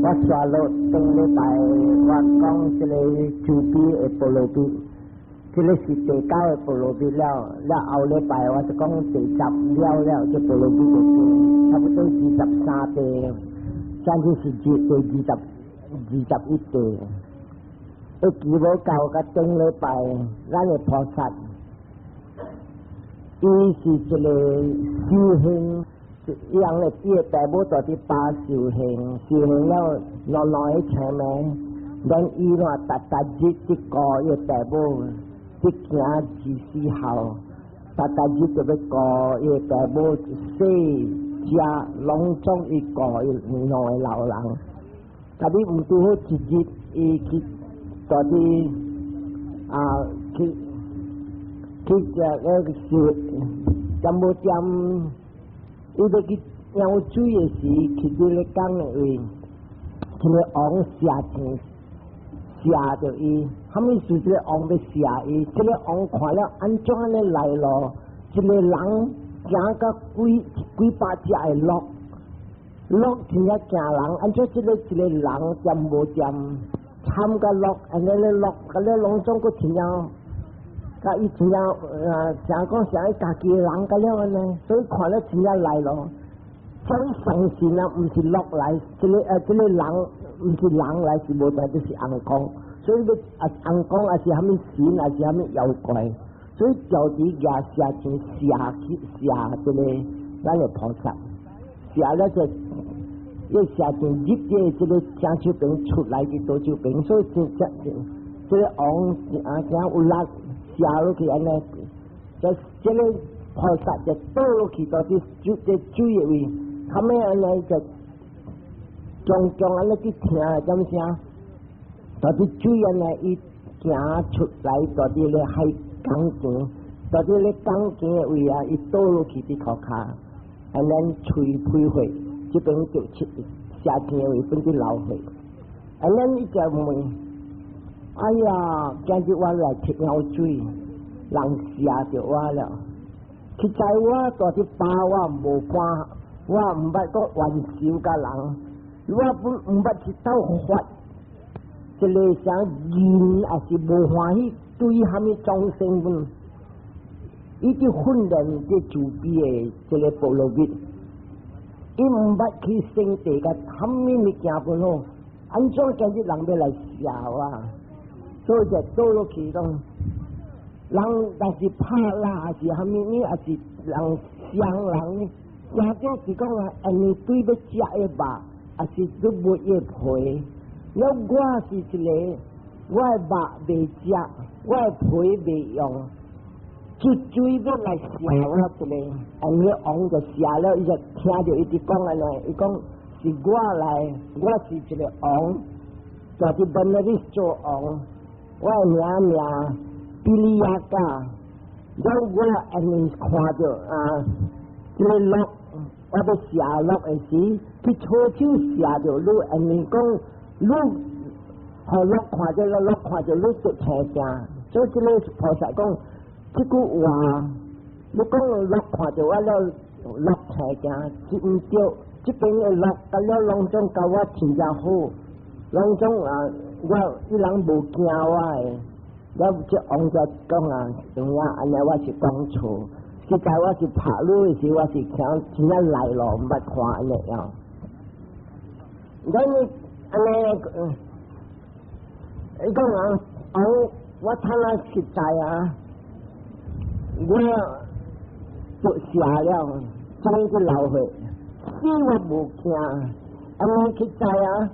我煞落頂禮拜我講這個慈悲的波羅蜜，這個是第九個波羅蜜了。了後禮拜我就講第十了了，這波羅蜜就差不多23地，將近是第21地。會記無夠甲頂禮拜，咱的菩薩，伊是一個修行。伊人咧，伊的爸母蹛佇巴修行，修行了兩兩個青暝，連伊若逐逐日去顧伊的爸母，去行24孝，逐逐日就欲顧伊的爸母洗食，攏總伊顧伊兩个老人。但是毋拄好一日，伊去蹛佇啊去去食那個修，點無點。伊欲去舀水的時，去佇咧講的位，這個王射箭射著伊，啥物事？這個王欲射伊，這個王看了按怎按呢來路，一個人行到幾幾百隻的鹿，鹿真正驚人，按怎這個一個人掂無掂，參甲鹿，按呢咧鹿，佮咧攏總閣真正。佮伊真正誠講像伊家己的人佮了按呢，所以看了真正來咯。真相信啊，毋是鹿來，這個人毋是人來，是無在，就是尪公。所以欲啊尪公，抑是啥物神，抑是啥物妖怪，所以就佇舉射箭射去射這個咱的菩薩，射了就伊射箭入這這個正手邊出來佇左手邊，所以真正這個王啊誠有力。射落去按呢，就這個菩薩就倒落去到佇水這水的位，後尾按呢就強強按呢去聽點聲，到佇水按呢伊行出來到佇咧海港墘，到佇咧港墘的位啊，伊倒落去佇塗跤，按呢喙噴血，這邊就出射箭的位變佇流血，按呢伊就問：哎呀，今日我來提舀水，人射著我了。實在我蹛佇巴我無半，我毋捌講冤仇佮人，我本毋捌去鬥發一個啥人，抑是無歡喜對蝦米眾生們，伊佇訓練這慈悲的這個波羅蜜，伊毋捌去生地佮蝦米物件本好，按怎今日人欲來射我？所以就倒落去講，人若是拍啦，還是蝦米物，還是人傷人呢？或者是講啊，按呢對欲食的肉，還是你剝伊皮？了我是一個，我的肉袂食，我的皮袂用，就水欲來射我一個，按呢王就射了，伊就聽著伊直講按呢，伊講是我來，我是一個王，蹛佇本來你做王。我的名名比利亞加，了我按呢看著啊，這個鹿，我欲射鹿的時，去錯手射著你，按呢講，你予鹿看著鹿，鹿看著你就青驚。所以這個菩薩講，這句話，你講鹿看著我了，鹿青驚，是毋對。這邊的鹿，佮了攏總佮我真正好，攏總啊。我伊人無驚我的，我這王就講啊，有影按呢我是講錯，實在我是拍你的時，我是聽真正來咯，毋捌看按呢樣。咱按呢，伊講啊，王我睇下實在啊，我就射了，終於流血，死我無驚，按呢實在啊。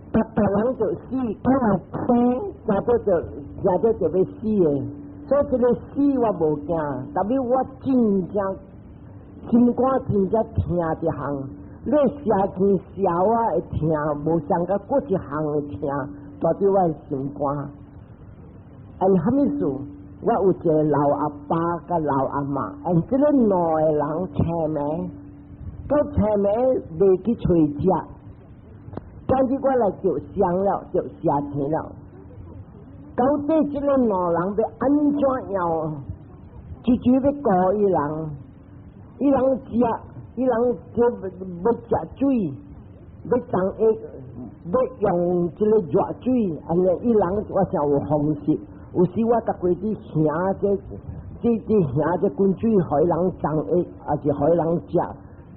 逐逐人就死，講啊生，食到就食到就欲死的，所以這個死我無驚，但是我真正心肝真正疼一項，你射箭射我會疼，無相佮閣一項會疼，蹛佇我的心肝。按蝦米事？我有一個老阿爸佮老阿嬤，按這個兩個人青暝，到青暝袂去揣食。今日我來著傷了，著射箭了。到底這個兩人欲按怎樣？直直欲顧伊人，伊人食，伊人就欲食水，欲送下，欲用這个熱水，按呢伊人我想有方式，有時我逐過佇行這這這行這滾水，予人送藥，抑是予人食。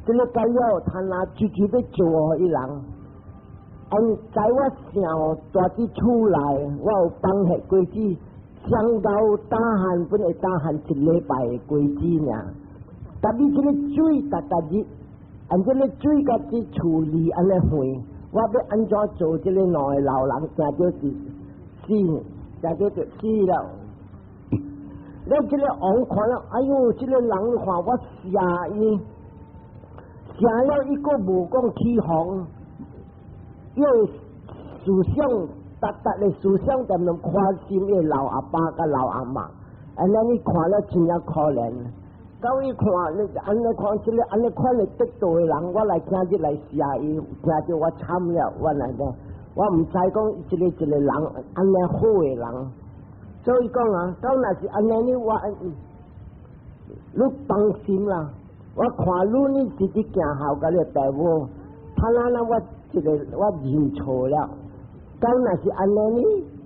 這个解了，他若直直欲做予伊人。按在我想蹛佇厝內，我有放彼果子，上到打漢本會打漢一禮拜的果子爾。但是這个水逐逐日，按這个水佮佇厝裡按呢遠，我欲按怎做？這个兩个老人驚著是死，驚著就死了。了這个王看了，哎喲，這个人看我寫伊，寫了伊閣無講起哄。伊个思想，逐逐个思想踮咧關心伊老阿爸佮老阿嬤，按呢你看了真正可憐。到伊看你按呢看這个按呢款的得道的人，我來今日來寫伊，聽著我慘了，我來講，我毋知講這个一个人按呢好的人，所以講啊，到若是按呢你我，你放心啦，我看你你直直行孝佮你爸母，他那那我。這个我認錯了，到若是按呢呢，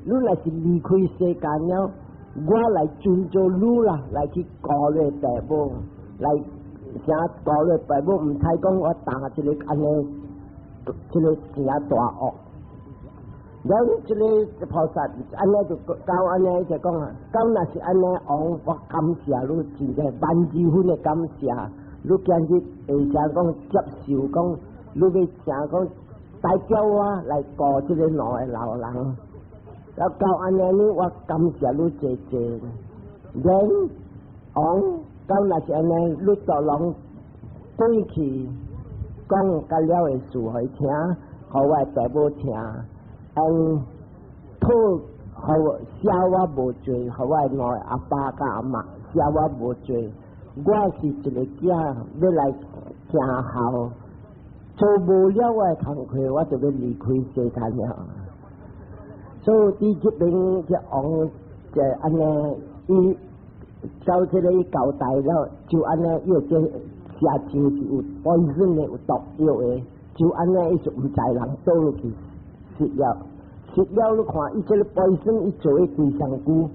你若是離開世間了，我來尊做你啦，來去顧你爸母，來啥顧你爸母，毋使講我打這个按呢，這个誠大惡。然後這个菩薩按呢就教按呢就講啊，到若是按呢王，我感謝你，真正萬字分的感謝，你今日會使講接受講，你欲誠講。代表我來顧這个兩个老人，了到按呢呢，我感謝你濟濟。然王到若是按呢，你就攏轉去講佮了的事予伊聽，予我的爸母聽，嗯，討予我赦我無罪，予我的兩个阿爸佮阿嬤赦我無罪。我是一个囝欲來行孝。做無了我的工課，我就欲離開世間了。所以佇這邊這王就按呢，伊交這個交代了，就按呢，伊這寫錢是有 poison 的，有毒藥的，就按呢，伊就毋知人倒落去食了，食了你看，伊這个 poison 伊做的規身軀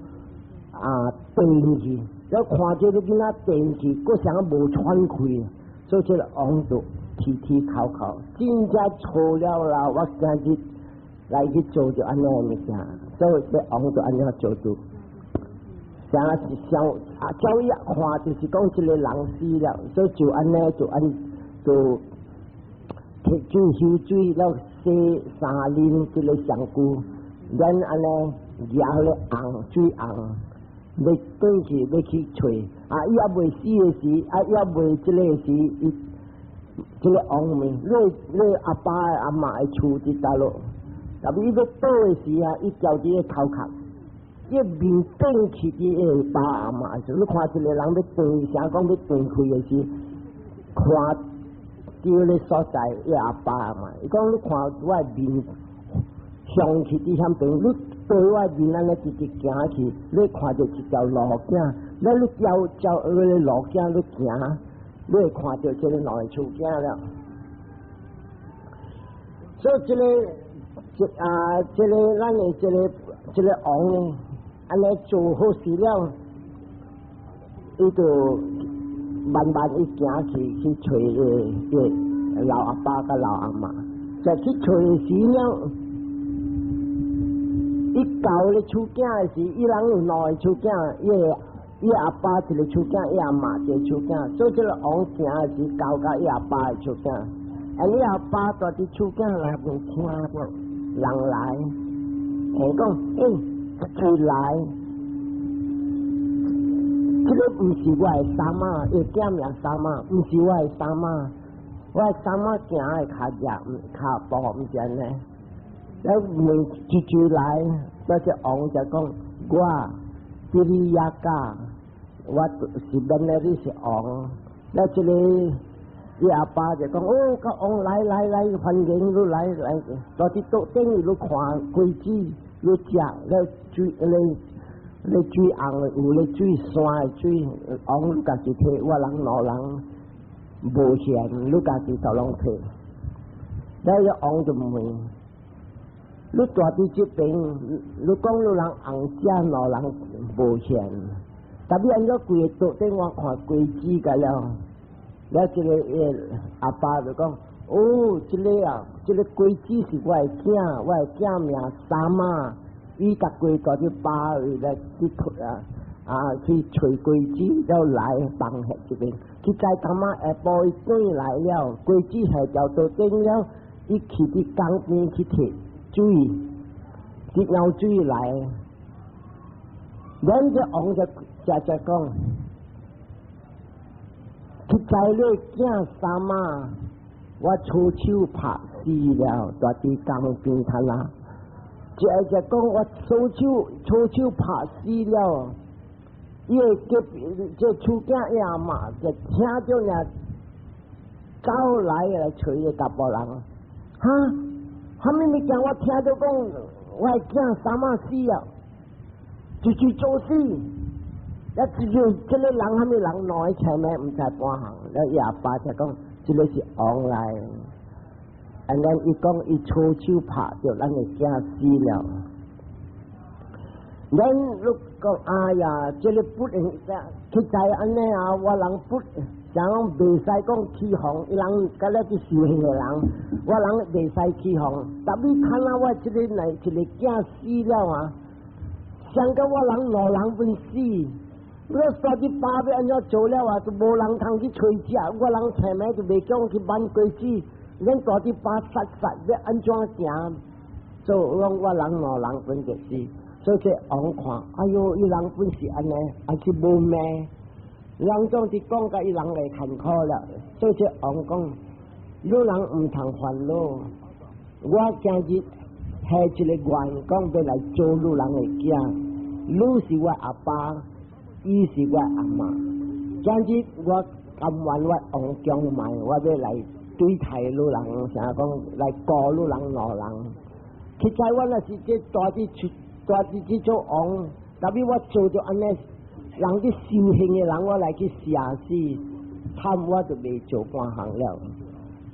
啊，斷去，了看這个囡仔斷去，閣啥無喘氣，所以這个王就啼啼哭哭，真正錯了啦！我今日來去做就按呢物件，所以這王就按呢做做。啥是想啊？照伊看就是講這个人死了，所以就按呢就按就提水泅水了洗三輪這个身軀，咱按呢舉咧紅水紅，欲轉去欲去揣啊！伊猶未死的時，啊猶未這个時，伊。這个王問你你阿爸阿嬤的厝佇佗落？但伊欲倒的時啊，伊蹻佇个頭殼，伊面轉去佇伊爸阿嬤時，你看一个人欲斷，啥講欲斷氣的時，看著咧所在，伊阿爸阿嬤，伊講你看我的面向去佇遐邊，你對我的面按呢直直行去，你看著一條路徑，咧你照照彼个路徑你行。你會看著這个兩个厝囝了，所以這个這啊，這个咱的這个這个王呢，按呢做好事了，伊就慢慢伊行去去揣个个老阿爸佮老阿嬤，在去揣時了，伊到咧厝囝的時，伊人有兩个厝囝，伊个。伊阿爸一个厝囝，伊阿嬤一个厝囝，所以這个王行的時，到佮伊阿爸的厝囝，啊，伊阿爸蹛佇厝囝內面聽著人來，會講，欸，誰來？這个毋是我的三媽，伊囝名三媽，毋是我的三媽，我的三媽行的較熱，較步毋是按呢。了問一句來，那這王就講我。比利亞加，我是本來你是王，了這个伊阿爸就講哦，個王來來來，歡迎你來來，蹛佇桌頂你看果子，你食了水，咧咧水紅的有咧水山的水，王你家己提，我人老人無閒，你家己都攏提。了個王就問，你蹛佇這邊，你講你人紅食兩人無嫌，特別按怎規个桌頂我看果子個了，了這个阿爸就講：哦，這个啊，這个果子是我的囝，我的囝名三媽，伊逐過蹛佇巴位來去啊啊去揣果子，了來放喺這邊。去在淡仔下晡伊轉來了，果子下條桌頂了，伊去佇江邊去提水，去舀水來。咱這王就直接講，去在你囝三媽，我出手拍死了，蹛佇江邊頭啦。這就講我出手出手拍死了，伊個隔壁這厝囝伊阿媽就聽著爾走來來揣個查埔人，哈？啥物物件我聽著講，我的囝三媽死了，就去做死。一這個這个人啥物人兩个前面毋知半項，了伊阿爸才講，這个是王來。And then 伊講伊出手拍著咱的囝死了。咱你講哎呀，這个不能實在按呢啊，我人不像講袂使講起哄，伊人甲了去修行的人，我人袂使起哄。特別看到我這个來一个囝死了啊，像個我人兩人分死。我煞佇巴欲按怎做了啊？就無人通去揣食，我人前面就袂講去挽果子。咱蹛佇巴殺殺欲按怎行？做講我人兩人分就死。所以這王看，哎喲，伊人本是按呢，還是無命？人總是講甲伊人會艱苦了。所以這王講，你人毋通煩惱。我今日下一個願，講欲來做你人的囝。你是我阿爸，伊是我阿媽。今日我甘願我王宮賣，我欲來對待你人，啥講來顧你人兩人。實在我若是這蹛佇出。蹛佇這做王，特別我做著按呢，人去修行的人，我來去殺死，慘我就袂做半項了。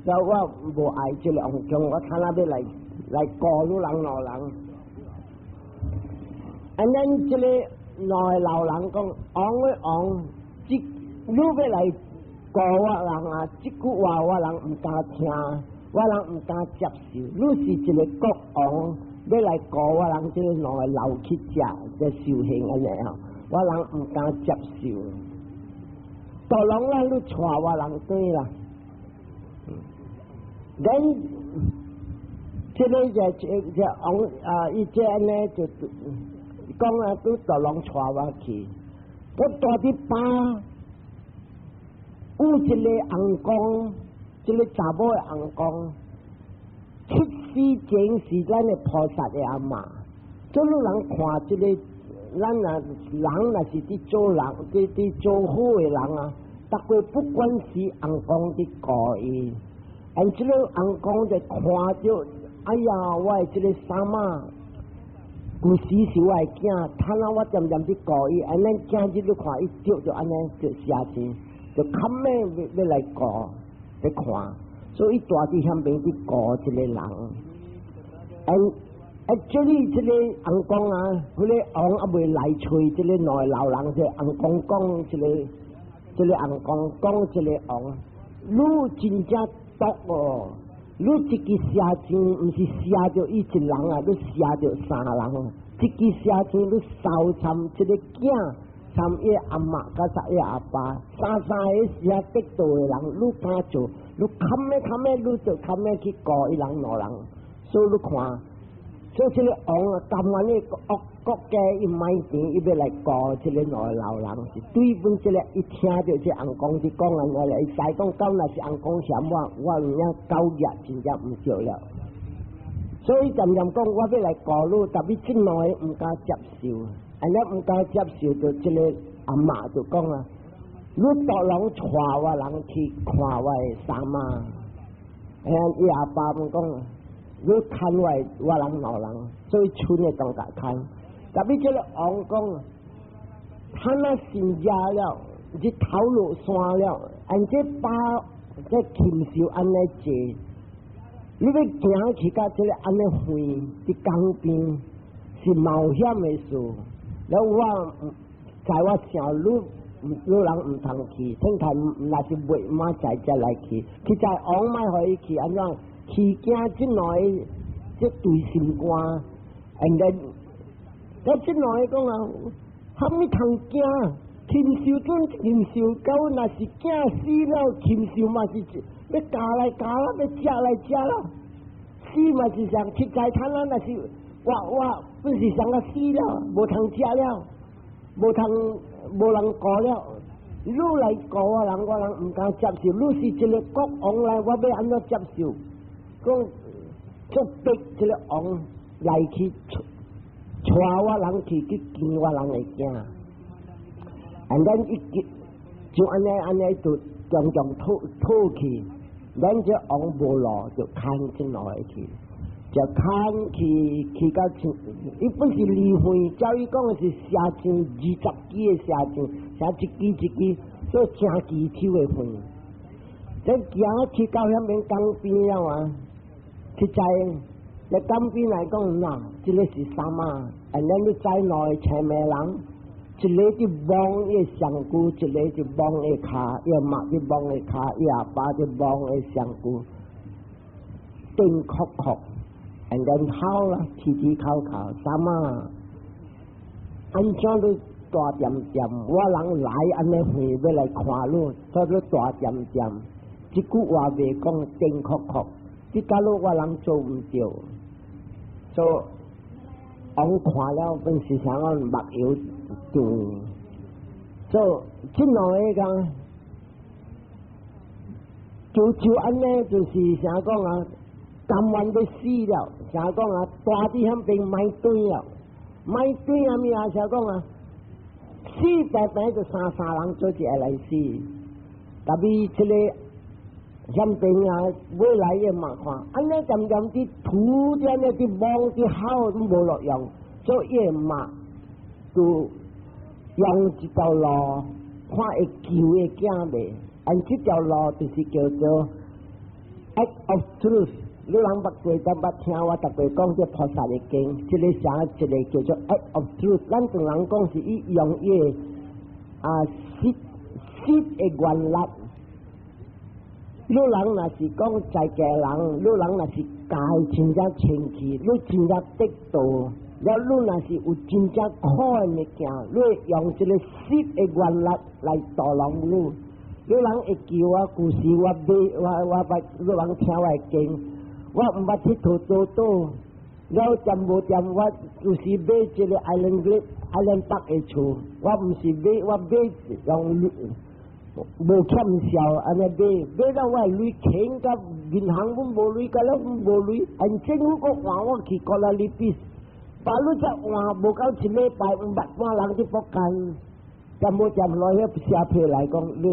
了我無愛這个王宮，我睇下欲來來顧你人兩人。And then 這个兩个老人講，王的王，這你欲來顧我人啊？這句話我人毋敢聽，我人毋敢接受。你是一个國王，欲來顧我人這个兩个老乞者，這修行按呢吼，我人毋敢接受。大龍啦，你帶我人轉啦。咱這个就這這王啊，伊這按呢就講啊，都大龍帶我去。我蹛佇巴有一个翁公，這个查某的翁公，出世前是咱的菩薩的阿媽。做你人看這个，咱若人若是佇做人，佇佇做好的人啊，逐個不管是翁公佇顧伊，and 這个翁公就看著，哎呀，我的這个三媽，舊時是我的囝，趁啊我漸漸佇顧伊，and 咱今日你看伊著就按呢就寫字，就較尾欲欲來顧，欲看，所以蹛佇遐邊去顧這个人。And actually 這个翁公啊，彼个王猶未來揣這个兩个老人，這翁公講這个，這个翁公講這个王，你真正毒哦！你一支射箭，毋是射著伊一人啊，你射著三人。一支射箭，你燒參這个囝，參伊阿媽，佮參伊阿爸，三三个是得道的人，你敢做？你較尾較尾，你就較尾去顧伊人兩人。所以你看，所以這个王啊，甘願的惡國家伊賣錢，伊欲來顧這个兩个老人，是對本這个一聽著這翁公是講按呢，伊知講到若是翁公嫌我，我有影搞業真正毋對了。所以漸漸講，我欲來顧你，特別這兩个毋敢接受，按呢毋敢接受，就這个阿媽就講啊，你大人帶我人去看我的三媽，哎，伊阿爸毋講，你看我我人老人，所以村的當家看。特別這个王講，他那成家了，日頭落山了，按這巴這禽獸按呢坐，你欲行去到這个按呢遠，佇江邊是冒險的事。了我在我想你，你人毋通去，聽看若是未馬在才來去，去在王莫予伊去，按怎？去驚這兩个這對心肝，and then 了這兩个講啊，啥物通驚？禽獸準禽獸狗，若是驚死了，禽獸嘛是欲咬來咬啦，欲食來食啦。死嘛是上實在貪啦，若是活活本是上個死了，無通食了，無通無人顧了。你來顧我人，我人毋敢接受。你是一个國王來，我欲按怎接受？講做逼這个王來去帶我人去去見我人的囝。And then 伊就按呢按呢就強強討討去，咱這王無路就牽這兩个去，就牽去去到伊本是離遠，照伊講的是射箭20支的射箭，射一支一支，所以誠棘手的遠。這行去到遐邊江邊了啊，實在咧江邊來講，吶，這个是啥嘛？And then 你知兩個青暝人。一个佇摸伊身軀，一个佇摸伊跤，伊媽佇摸伊跤，伊阿爸佇摸伊身軀，電哭哭，and then 哭啦，啼啼哭哭，啥嘛？按怎你大恬恬？我人來按呢遠欲來看你，所以你大恬恬，這句話袂講電哭哭，這假如我人做毋著，所以王看了本是啥講目油甜，所以這兩个講，就就按呢，就是啥講啊，甘願欲死了，啥講啊，蹛佇遐邊莫轉了，莫轉啊物啊，啥講啊，死白白就三三人做一个來死，特別這个遐邊啊，尾來的嘛看，按呢漸漸佇塗佇按呢佇摸佇吼攏無路用，所以伊嘛就用一條路，看會救伊囝袂？按這條路就是叫做 Act of Truth。你人捌過，但捌聽我逐擺講這菩薩的經，這个啥一个叫做 Act of Truth。咱唐人講是伊用伊的啊實實的原力。你人若是講在家人，你人若是家真正清氣，你真正得道，了你若是有真正苦的物件，你會用這个實的原力來度人你。你人會記我舊時我買我我捌你人聽我的經，我毋捌𨑨迌倒倒，了掂無掂我就是買這个 Island Grade Island Park 的厝，我毋是買我買用無欠數按呢買，買到我的鐳錢甲銀行阮無鐳，甲了無鐳，按政府閣換我去過來利比，把你再換無夠一禮拜，毋捌半人佇福建，掂無掂攞遐寫批來講，你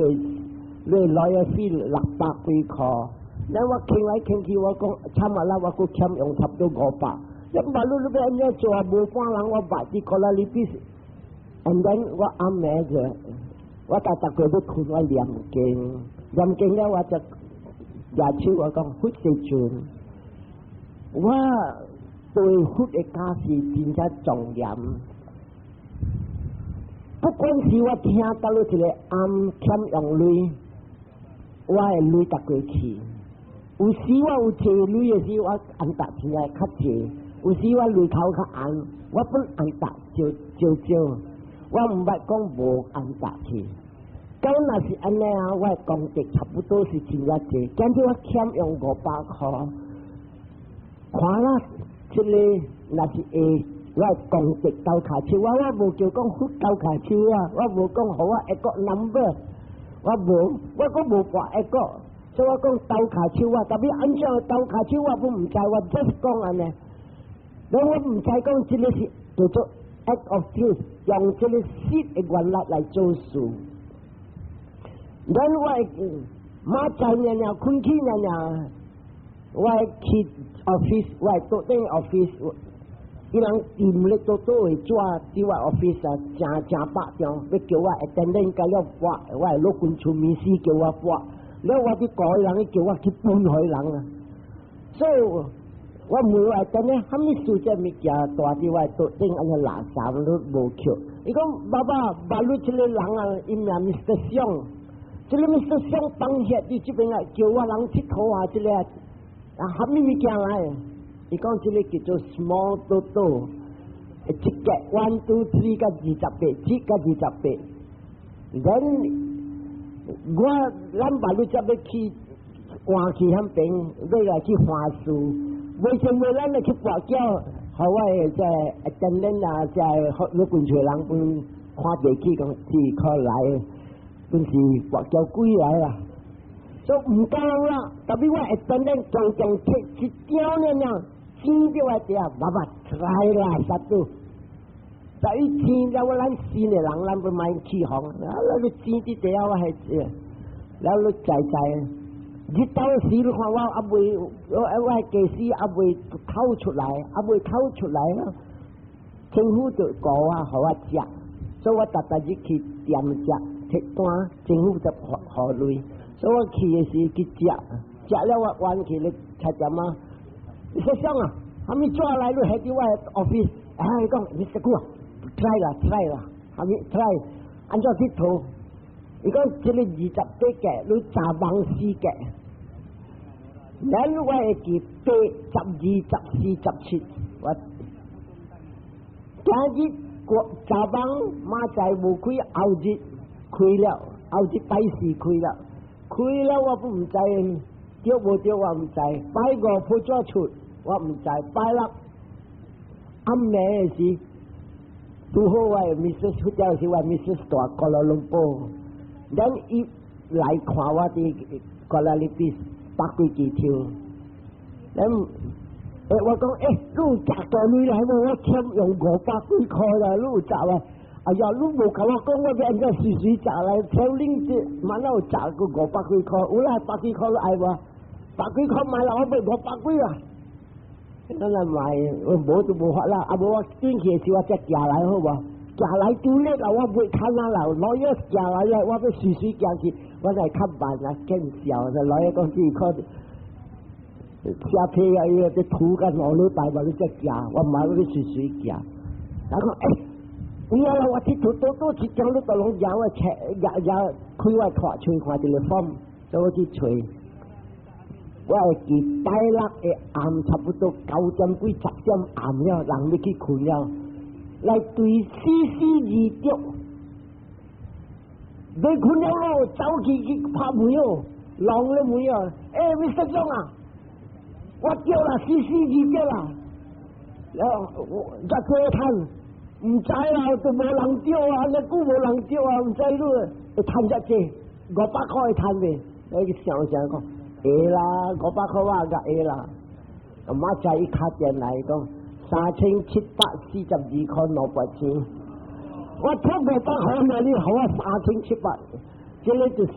你 lawyer fee 600幾箍，咱我傾來傾去，我講慘啊啦，我閣欠用差不多500，一捌你你欲按怎做啊？無半人我捌佇過來利比，and then 我暗暝就。我逐逐個欲睏，我念經，念經了我就舉手我講佛世尊，我對佛的教示真正莊嚴。不管是我聽到了一個暗欠用鐳，我的鐳逐過去。有時我有濟鐳的時，我按達聽來較濟；有時我鐳頭較紅，我本按達少少少。我毋捌講無按達去。咁若是按呢啊，我的功德差不多是真正濟。今日我欠用500箍，看啦，這个若是會，我的功德鬥跤手，我我無叫講佛鬥跤手啊，我無講予我一個 number，我無，我閣無跋一個，所以我講鬥跤手啊，特別按怎鬥跤手我本毋知，我 just 講按呢，我我毋知講這个是叫做 act of truth，用這个實的原理來做事。咱我明早爾爾睏起爾爾，我去 office，我桌頂 office，伊人踮咧桌桌的紙佇我 office 啊，誠誠百張，欲叫我 attendant 甲了跋，我的老君出面死叫我跋，了我去顧伊人，伊叫我去分予人啊。所以我問我等咧，啥物事這物件蹛佇我桌頂按呢垃圾都無抾。伊講爸爸，爸你這個人啊，伊名 Mr. 尚，這個 Mr. 尚放血佇這邊啊，叫我人𨑨迌啊，這個啊，啥物物件來？伊講這個叫做 small toto，一格 one two three 佮28，7佮28。咱我咱爸你才欲去換去彼邊，欲來去換事。為什麼咱來去跋筊？予我的這attendant 啊，這你滾找人本看袂起，講這可來，本是跋筊鬼來啦。所以毋敢啦，特別我 attendant 強強摕一張爾爾，錢佇我底下，爸爸 try 啦，殺到。但伊錢了，我咱新的人，咱欲莫起哄，啊，那個錢佇底下我還了你知知。日當時你看我猶未，我家私猶未透出來，猶未透出來啊！政府就顧我，予我食，所以我逐逐日去店食，提單，政府就予鐳，所以我去的時去食，食了我還去咧食點啊？你說啥啊？啥物紙來？你還佇我 office？啊，伊講你食久啊？try 啦，try 啦，啥物 try？按怎去討？伊講這個28格，你早晚四格。咱我會記八、12、14、17，我今日過早晚明仔無開，後日開了，後日拜四開了，開了我毋知著無著我毋知，拜五報紙出我毋知，拜六暗暝的時，拄好我的 Mrs 出了是我 Mrs 蹛 Kuala Lumpur，咱伊來看我佇 Kuala Lipis 百幾機場，咱我講你有食大鐳來無？我欠用500幾塊啦，你有食無？哎呀，你無共我講，我欲按怎隨隨食來？頭領這嘛哪有食過五百幾塊？有啦，百幾塊你愛無？百幾塊買啦，我欲五百幾啊！咱來買，我無就無法啦。啊無我轉去的時，我才行來好無？行來拄咧啦，我袂趁啊啦。老爺行來咧，我欲隨隨行去，我來較慢啊，見笑。老爺講這可寫批啊，伊個塗甲2禮拜嘛，你才行，我嘛欲隨隨行。然後有影啦，我𨑨迌倒倒一張，你都攏舉我冊，舉舉開我看，揣看一個 form，所以我去揣。我會記拜六的暗，差不多9點幾10點暗了，人欲去睏了，來對死死而著，欲睏了咯，走去去拍門哦，人咧門哦，Mr. 張啊，我著啦，死死而著啦，了我再過趁，毋知啦，都無人著啊，遮久無人著啊，毋知你會趁遮濟，500塊會趁未？我去想想講。會啦，500塊我也會啦。明仔伊敲電來講3742塊兩角錢，我討500塊嘛，你予我三千七百，這個就是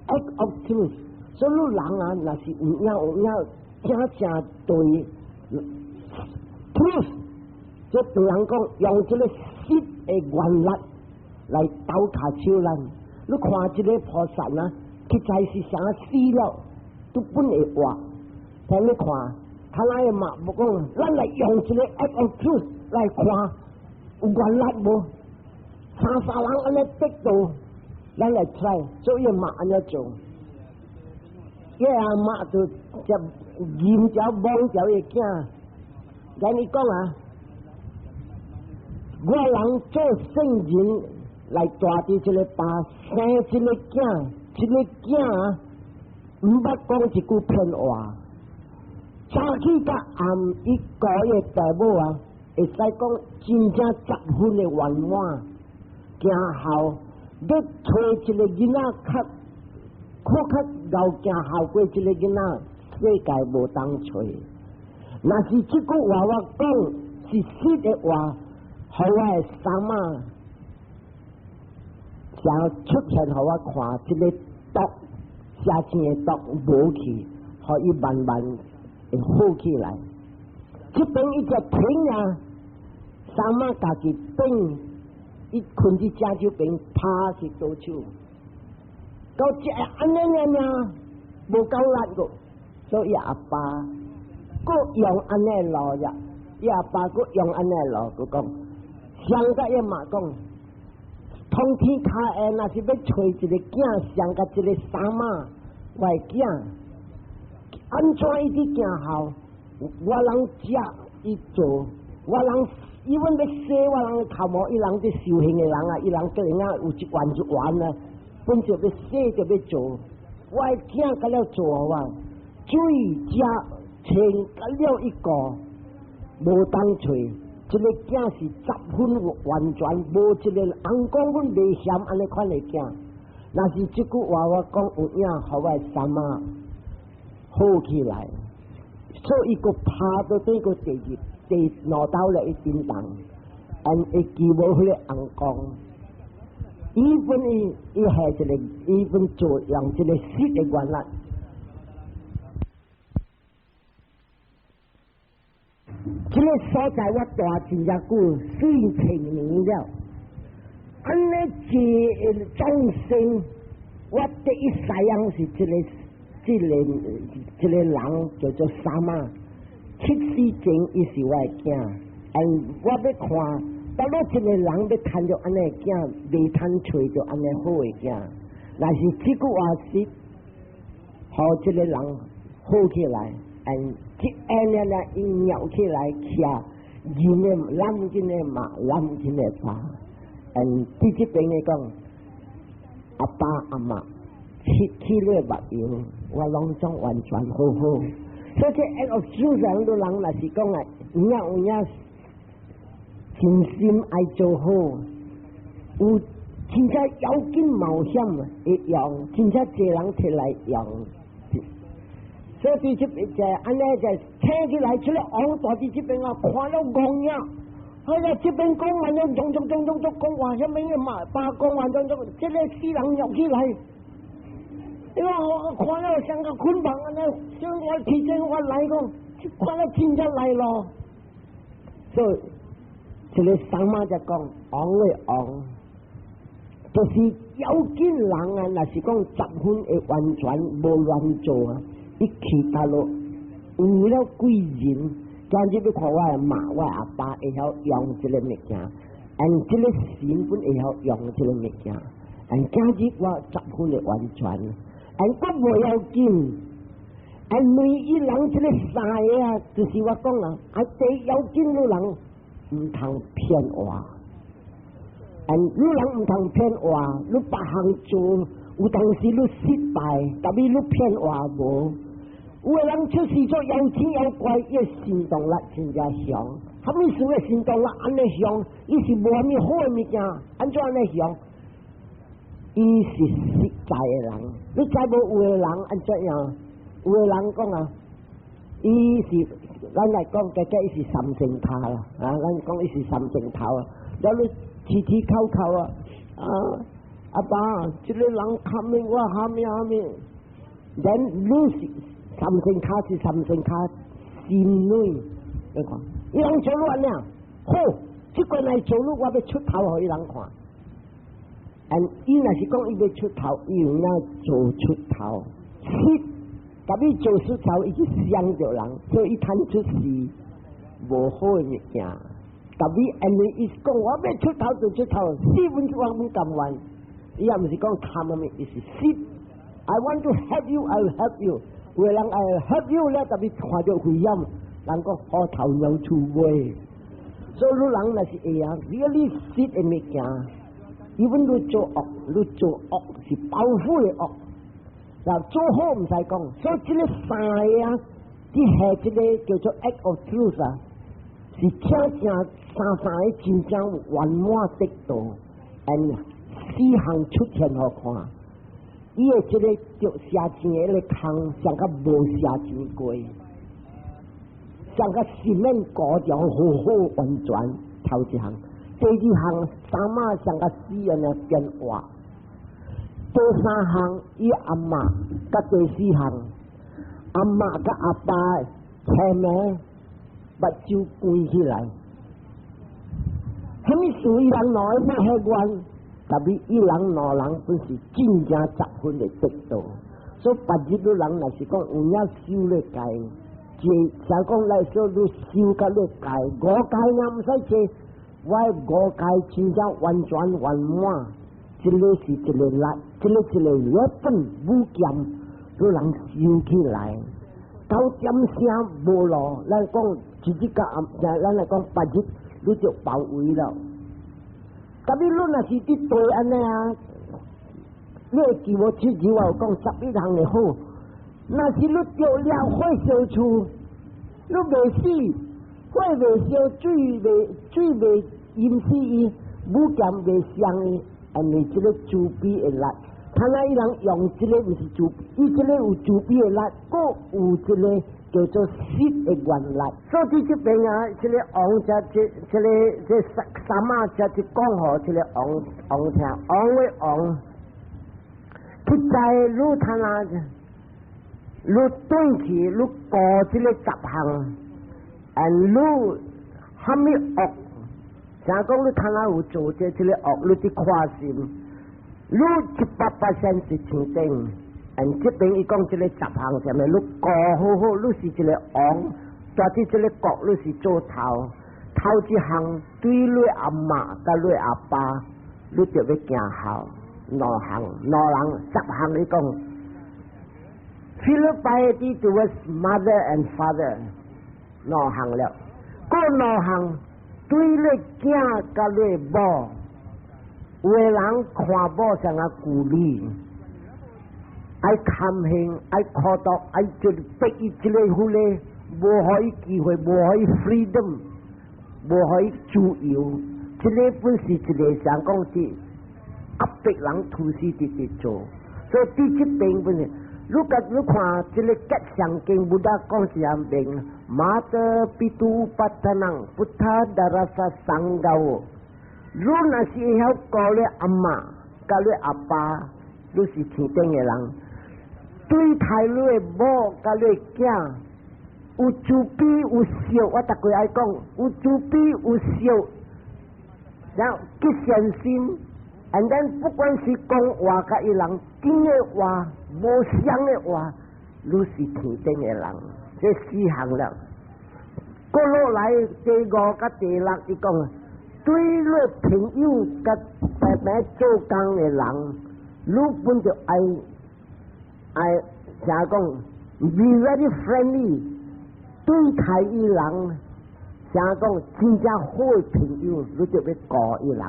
act of truth。所以你人啊，若是有影有影，真正對 truth，這對人講用這個實的原力來鬥跤手咱。你看這個菩薩啊，實在是啥死了，都本會活，但你看，他那個嘛無講，咱來用一個 act of truth 來看，有原力無？三三人按呢得到，咱來 try，所以嘛按呢做。伊阿媽就接認著摸著伊囝，咱伊講啊，我人做聖人來蹛佇這個爸生這個囝，這個囝啊，毋捌講一句騙話。早起佮暗，伊顧伊爸母啊，會使講真正十分的圓滿，行孝，欲揣一個囡仔較較較𠢕行孝過這個囡仔，世界無當揣。若是這句話我講是實的話，予我的三媽想出現，予我看這個毒，邪見的毒無去，予伊慢慢會好起來。這邊伊只停啊，三媽家己轉，伊睏佇正手邊，拍去倒手，到這按呢爾爾，無夠力個，所以阿爸。用按呢路呀，伊阿爸閣用按呢路，閣講，上甲伊媽講，通天跤下若是欲揣一个囝，像佮一个三媽，我的囝，按怎伊佇行孝，我人食伊做，我人伊阮欲洗我人的頭毛，伊人佇修行的人啊，伊人突然間有一願一願啊，本就欲洗就欲做，我的囝佮了做予我，水食穿佮了一個無當揣，這个囝是十分完全，無一个翁講阮袂嫌按呢款的囝。若是這句話我講有影，予我的三媽好起來，所以閣拍到對個第二第兩刀了一叮當，按會記無彼个翁公，伊本伊伊係一个，伊本做用這个實的原理。這个所在我蹛真正久，四千年了。按呢這眾生，我第一世人是這个、這个、這个人叫做三媽，七世前伊是我的囝，and 我欲看，佗落一个人欲趁著按呢囝，袂通揣著按呢好的囝。若是這句話是，予這个人好起來，and 一按了了，伊蟯起來，徛人的攬緊的媽，攬緊的爸。嗯，佇這邊來講，阿爸阿媽失去了目睭，我攏總完全好好。所以這一個思想的人，若是講啊，有影有影，真心愛做好，有真正要緊冒險會用，真正濟人提來用。所以這邊就按呢就聽起來，這个王蹛佇這邊啊，看了戇影。哎呀，這邊講完了，種種種種種講話，啥物嘛，爸講完種種，這个死人蟯起來，因為我看了像個捆綁按呢，所以我提前我來講，看了真正來咯。所以這个三媽就講，王的王，就是要緊人啊，若是講十分會完全無亂做啊，伊去佗落有了貴人。今日欲看我的媽，我的阿爸會曉用這个物件，and 這个神本會曉用這个物件，and 今日我十分的完全，and 閣無要緊，and 每一人這个三个啊，就是我講啊，啊，第要緊你人毋通騙話，and 你人毋通騙話，你別項做，有當時你失敗，但是你騙話無。有的人出世做妖精妖怪，伊的行動力真正強。啥物事的行動力按呢強？伊是無啥物好的物件，按怎按呢強？伊是實在的人。你知無？有的人按怎樣？有的人講啊，伊是咱來講，家家伊是三星頭啦，啊，咱講伊是三星頭啊。了你起起口口啊，啊，阿爸，這个人蝦米我蝦米蝦米，咱你是。三星跤是三星跤，心內你看，伊人做愈按呢，好，這個來做愈，我欲出頭予伊人看。and 伊若是講伊欲出頭，伊有影做出頭，是，特別做出頭，伊去傷著人，所以伊趁出事無好的物件。特別因為伊講我欲出頭就出頭，四分我毋甘願。伊也毋是講貪啥物，伊是實。I want to help you, I will help you。有的人愛 help you 了，特別看著危險，人講虎頭鳥鼠尾。所以你人若是會啊，really 實的物件，even 你做惡，你做惡是報復的惡。嗱，做好毋使講，所以這个三个啊，佇下這个叫做 act of truth 啊，是真正三三个真正圓滿得道，and 四項出現予看。伊的這个著寫錢的彼个空，像較無寫錢過，像較四面高條好好完全頭一項，第二項三媽像較死按呢變活，第三項伊阿嬤佮第四項阿嬤佮阿爸青眉目睭關起來，啥物事伊人兩个欲許願？特別伊人兩人本是真正十分的得道，所以別日你人若是講有影修咧戒，這想講來說，你修甲你戒五戒也毋使這，我五戒真正完全圓滿，這個是一個力，這個一個 weapon 武劍，你人修起來，九點聲無路，咱講一日到暗，咱來講8日，你就包圍了。特別你若是佇對按呢啊，你會記無？之前我有講11項的好，若是你著了火燒厝，你袂死，火袂燒，水袂淹死伊，武劍袂傷伊，因為這個慈悲的力。看來伊人用這個毋是慈，伊這個有慈悲的力，閣有這個叫做實的願力。所以這邊啊，這個王者，這三三馬者就講予這個王王聽，王為王，去在你睇啊，你轉去你過這個十項，and 你蝦米惡？像講你睇下有做這個惡，你佇看心，你100%是天頂。and 這邊伊講這個十項啥物，你過好好，你是一個王，在佇這個國你是做頭，頭一項對你阿媽佮你阿爸，你就欲行孝，兩項兩人十項伊講，filial piety towards mother and father 兩項了，閣兩項對你囝佮你某，有的人看某像啊舊女。愛堪恨，愛苦毒，愛就逼伊這個彼個，無予伊機會，無予伊 freedom，無予伊自由。這個本是一個想講是壓迫人突死佇佇做，所以佇這邊本是，你甲你看這個吉祥經，Buddha 講是安明，mātā pitu upatthānaṃ buddhadārasa saṅgavaho。你若是會曉顧你阿媽，佮你阿爸，你是天頂的人。對待你的某佮你囝，有慈悲有惜，我逐個愛講有慈悲有惜，然後結善心，and then 不管是講話佮伊人真的話，無相的話，你是天頂的人，這四項了。過落來第五佮第六，伊講對你朋友佮白白做工的人，你本就愛愛怎講？Be very friendly，對待伊人，怎講真正好的朋友，你就欲顧伊人。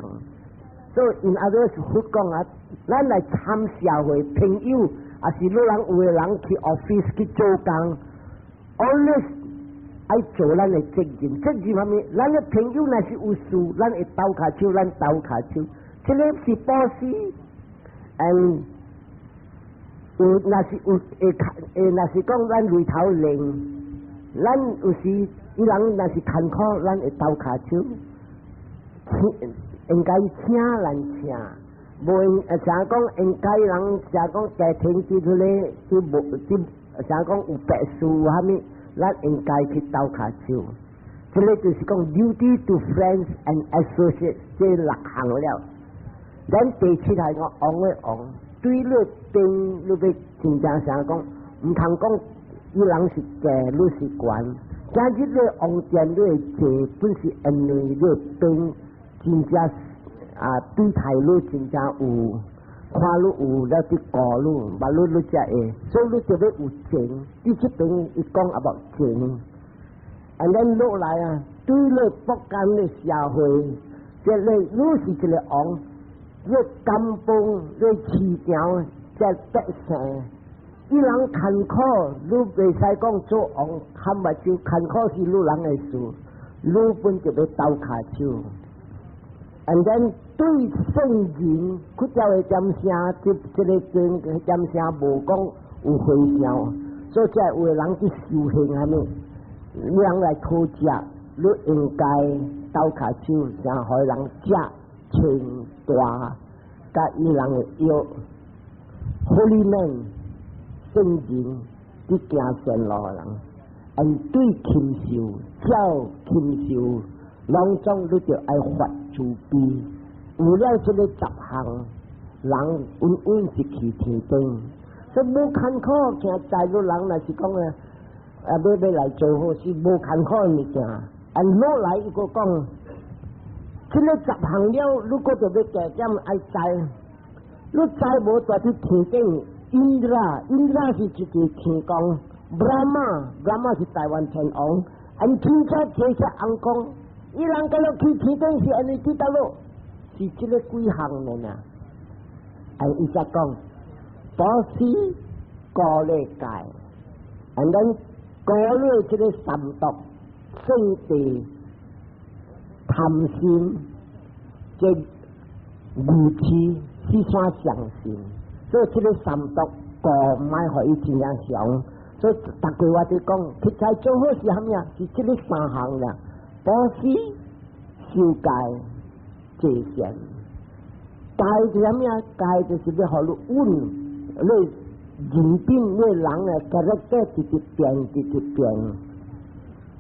所以 in other words，佛講啊，咱來參社會朋友，抑是你人有的人去 office 去做工，always 愛做咱的責任。責任啥物？咱的朋友若是有事，咱會鬥跤手，咱鬥跤手。這個是布施，and 有若是有會會，若是講咱眉頭靈，咱有時伊人若是艱苦，咱會鬥跤手，請應該請咱請，無應怎講應該人怎講家庭佇彼個佇無佇怎講有白事啥物，咱應該去鬥跤手。這個就是講 duty to friends and associates 這六項了。咱第七項講王的王，對你邊你欲真正啥講，毋通講伊人是低，你是懸。今日你王殿你會坐，本是因為你邊真正啊對待你真正有看你有了佇顧你，捌你你才會，所以你就欲有情。佇這邊伊講 about 情，and then 落來啊，對你國家的社會，這個你是一個王，你甘榜，你市場，這百姓，伊人艱苦，你袂使講做王，含目睭艱苦是你人的事，你本就欲鬥跤手。And then 對聖人，佢叫的點聲，這個經點聲無講有回向，所以這有的人去修行啥物，人來討食，你應該鬥跤手，然後予人食穿大，佮伊人的藥。Holy man 聖人佇行善路的人，and 對禽獸、鳥禽獸，攏總你就愛發慈悲。有了這個十項，人穩穩是去天頂。所以無艱苦，行在路人若是講啊，啊，欲來做好事，無艱苦的物件。啊，落來伊閣講，這个十項了，你閣著欲加減愛知，你知無蹛佇天頂，Indra，Indra 是一個天公，Brahma，Brahma 是大梵天王，𪜶真正這些翁公，伊人敢若去天頂是按呢去佗落，是這个幾項的呢？啊，伊才講，布施、五禮戒，and then 五禮這个三毒、勝地、貪心、這愚癡、四三相信，所以這个三毒五毋愛予伊真正強。所以逐句話佇講，實在做好事啥物啊？是這个三項啦：布施、守戒、濟善。戒是啥物啊？戒就是欲予你穩，你人品、你人的 character 直直變，直直變。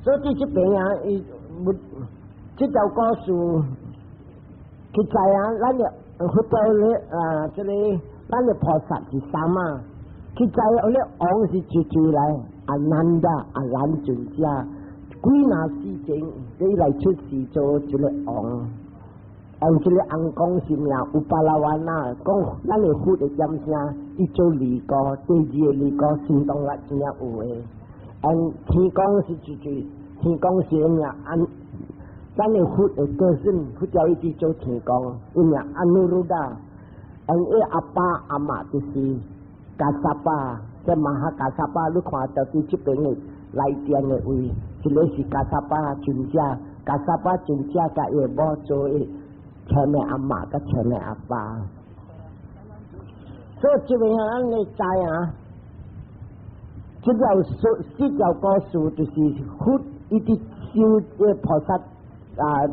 所以這邊啊，伊這條故事，實在啊，咱的佛教咧啊，這个咱的菩薩是三嘛。實在彼个王是一追來，阿難達阿難尊者，幾若世前，伊來出世做一个王。按這个翁公是名烏巴拉瓦那，講咱的佛的點聲，伊做二哥，第二个二哥心動力真正有的。按天公是一追，天公是名按咱的佛的個性，佛叫伊去做天公，伊名阿努魯達，按伊阿爸阿媽就是加薩巴，這馬哈加薩巴，你看到佇這邊的來電的位，一个是加薩巴尊者，加薩巴尊者共伊某做伊前面阿媽佮前面阿爸，所以這邊啊，咱會知啊，這條事這條故事就是佛伊佇修這菩薩啊，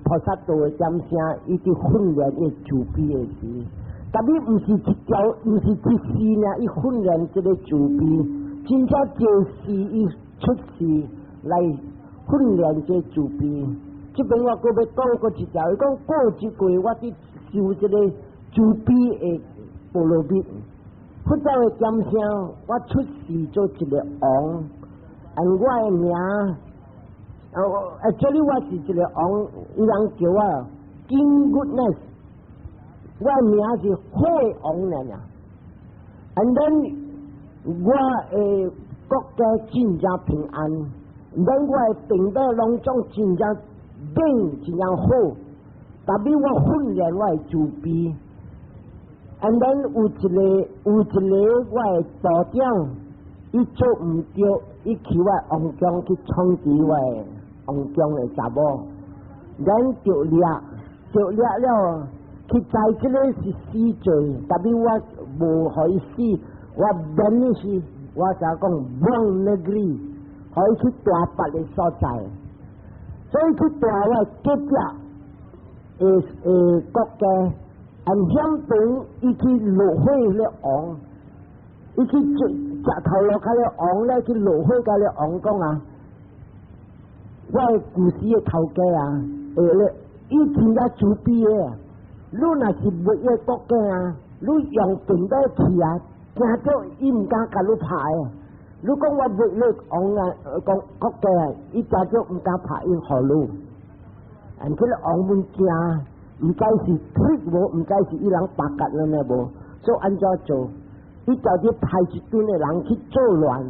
菩薩道的點聲，伊佇訓練伊慈悲的時。特別毋是一條，毋是一時爾，伊訓練這个慈悲，真正就是伊出世來訓練這慈悲。這邊我閣欲講閣一條，伊講過一過我佇修這个慈悲的波羅蜜，佛教的點聲，我出世做一个王，按我的名，啊，這裡我是一个王，伊人叫我 King Goodness。我名是好的王爾爾，and then 我的國家真正平安，then 我的朋友攏總真正變真正好，特別我訓練我的慈悲，and then 有一个我的部長，伊做毋著，伊去我王宮去創治我的王宮的查某，咱著掠著掠了。去知這个是死罪，特別我無予伊死，我免的是我就講往 negeri，予伊去蹛別个所在，所以去蹛我隔壁的國家，按險邊伊去落火咧王，伊去食食頭路較咧王咧去落火共咧王講啊，我的舊時的頭家啊，咧伊真正慈悲的。你若是賣伊國家啊，你用笨刀去啊，驚到伊毋敢共你拍的。你講我賣你王啊，講國家啊，伊驚到毋敢拍伊予你。按這个王們驚，毋知是 trick 無，毋知是伊人巴結了呢無，所以按怎做？伊就去派一陣的人去作亂，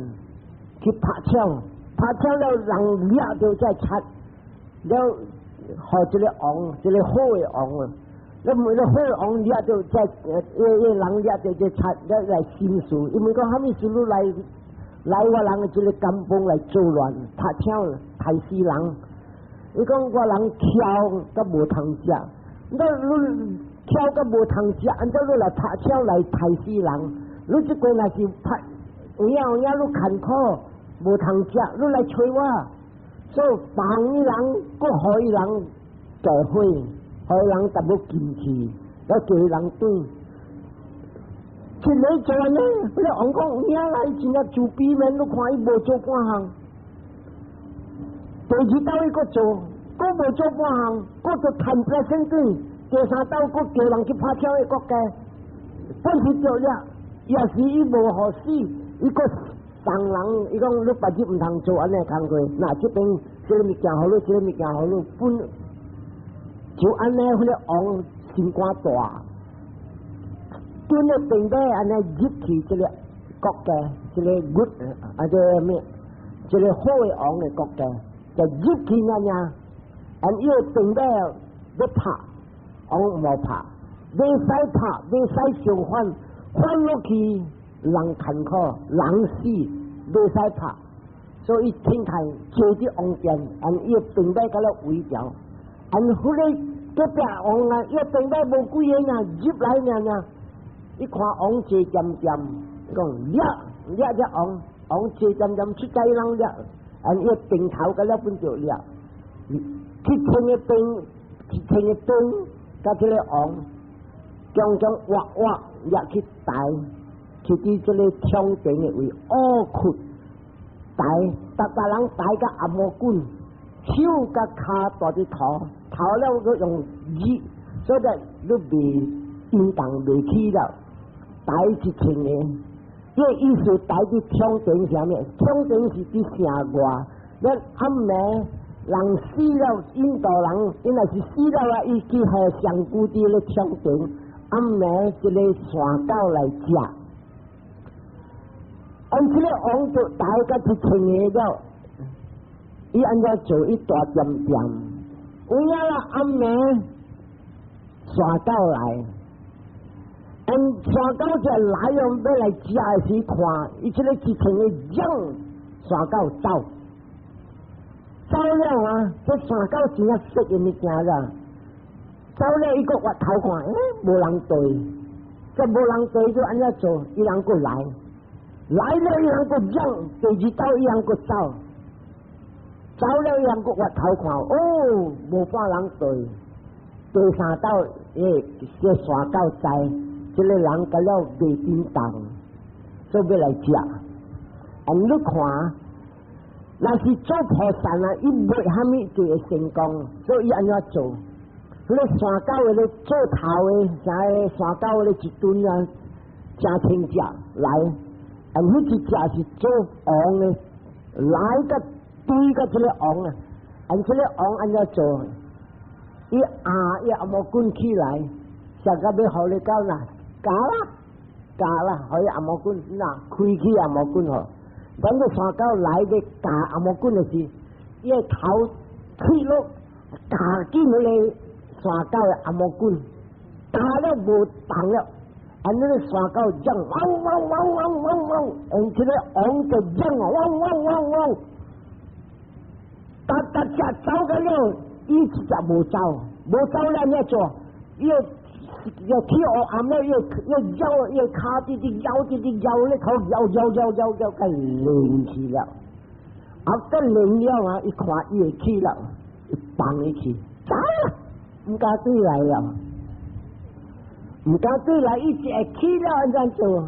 去拍槍，拍槍了人掠著這賊，了予這个王，這个好的王啊。你每个好王掠著這，伊人掠著這賊，了來審事，因為講啥物事你來來我人的這个甘榜來作亂，拍槍害死人。伊講我人抾閣無通食，你抾閣無通食，按怎你來拍槍來害死人？你這個若是拍有影有影，你艱苦無通食，你來揣我，所以放伊人，閣予伊人加火。予人淡薄進去，要叫伊人轉。一个做按呢，彼个王講有影來真正慈悲面，你看伊無做半項。第二道伊閣做，閣無做半項，閣做趁 present 轉。第三道閣叫人去拍槍的國家，本是著了，也是伊無予死，伊閣當人伊講你別日毋通做按呢工課，若這邊這个物件予你，這个物件予你，分就按呢，彼个王心肝大，轉了邊尾按呢入去這个國家，這个 good 啊，這个咩？這个好的王的國家，就入去爾爾，按伊個邊尾欲拍，王無拍，袂使拍，袂使相反，反落去人艱苦，人死，袂使拍，所以天看坐佇王殿，按伊個邊尾共了圍牢，按彼个隔壁王啊，伊個邊尾無幾个爾入來爾爾，伊看王坐恬恬，講掠掠隻王，王坐恬恬出街人掠，按伊個頂頭共了分著掠，去天個兵，去天個兵，佮這個王，將將挖挖掠去抬，去佇這个窗頂的位，烏窟抬，逐逐人抬佮頷毛棍，手佮跤蹛佇塗，塗了閣用熱，所以你袂運動袂起了，抬一千个，這個意思抬佇窗頂啥物？窗頂是佇城外，咱暗暝人死了，印度人伊若是死了啊，伊去予上古佇咧窗頂，暗暝這个山狗來食。按這个王就抬佮一千个了，伊按怎做？伊大恬恬，有影啦，暗暝山狗來，按山狗就來用欲來食的時看，伊這个一千个扔山狗走，走了啊！這山狗真正識的物件啦，走了伊閣回頭看，欸，無人綴，這無人綴就按怎做？伊人閣來。來了伊人閣扔，第二道伊人閣走，走了伊人閣回頭看，哦，無半人綴。第三道，欸，這山狗知，這个人共了袂振動，所以欲來食。啊，你看，若是做菩薩啊，伊袂蝦米就會成功，所以伊按怎做？彼个山狗的咧做頭的，啥个山狗的一頓啊，誠千隻來。啊！彼一隻是做王的，來個對個這个王啊！按這个王按怎做？伊壓伊頷毛棍起來，上個欲予你講啦，咬啦，咬啦，予伊頷毛棍，若開去頷毛棍吼。等個山狗來個咬頷毛棍的時，伊个頭退落，咬緊彼个山狗的頷毛棍，咬了無動了。按彼个山狗叫，汪汪汪汪汪汪，用這个王就叫，汪汪汪汪，逐逐隻走個了，伊一隻無走，無走了按怎做？伊又起黑暗了，又又搖，又跤直直搖直直搖咧頭搖搖搖搖搖，共連去了。啊，閣連了啊！伊看伊會去了，伊放伊去，走啦，毋敢轉來了。毋敢轉來，伊一會去了按怎做？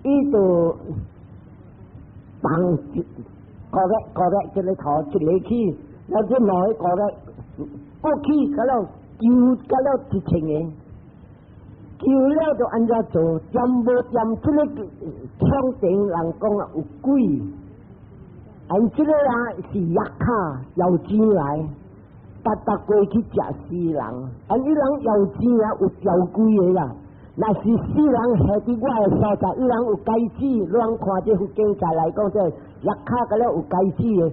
伊就放一個個個個一个頭一个去，然後這兩个個個過去，共了救共了一千个，救了就按怎做？掂無掂？這个窗頂人講啊有鬼，按這个啊是藥卡有錢來。逐逐過去食死人，啊！伊人有錢啊，有條規的啦。若是死人下佇我的所在，伊人有戒指，你通看這佛經在來講，這藥卡共了有戒指的。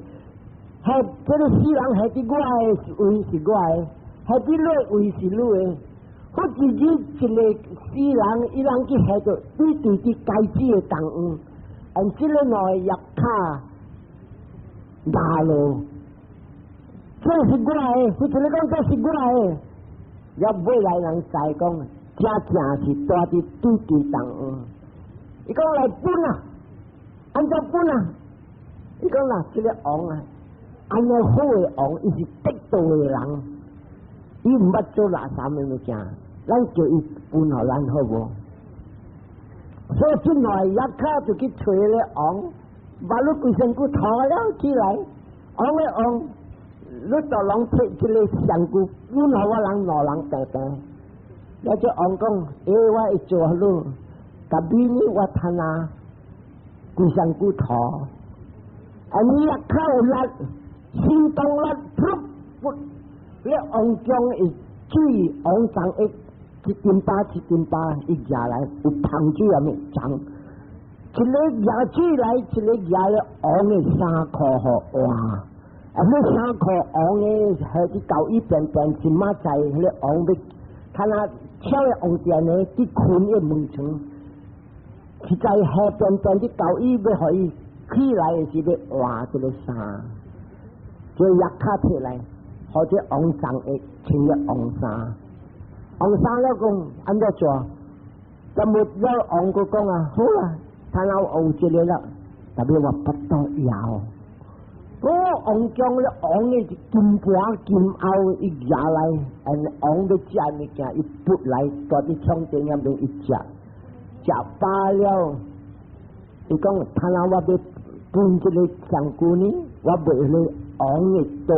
下這个死人下佇我的位是我的，下佇你的位是你的。或者你一个死人，伊人去下著對對佇戒指的同樣，按這个兩个藥卡拿落。這是我的，或者你講這是我的，也尾來人知講，真正是蹛佇對對同樣。伊講來分啊，按怎分啊？伊講啦，這个王啊，按呢好的王，伊是得道的人，伊毋捌做垃圾的物件，咱叫伊分予咱好無？所以這兩个藥卡就去揣咧王，把你規身軀塗了起來，王的王。你就攏提這个上句，分予我人兩人平平。了這王講，欸，我會做予你，特別呢，我趁啊，規規身軀塗。啊，你一口力，心動力，噗，你王宮會水王藏一一斤八一斤八，伊舉來有芳水啊物裝，一个舉水來，一个舉咧王的衫褲予換。啊，彼衫褲王的彼佇舊椅邊邊，一馬在彼个王欲，看啊，搶个王殿呢，佇睏的門床，實在河邊邊佇舊椅欲予伊起來的時，欲換這个衫，這藥卡摕來，予這王藏會穿個王衫，王衫了講按怎做？就沒了王閣講啊，好啦，睇下有這个了，特別我腹肚枵。哦，王宮咧，王的金盤金鉤伊舉來，and 王欲食物件，伊撥來，蹛佇床頂遐邊伊食，食飽了，伊講，睇下我欲分這个將軍呢，我袂咧王的刀，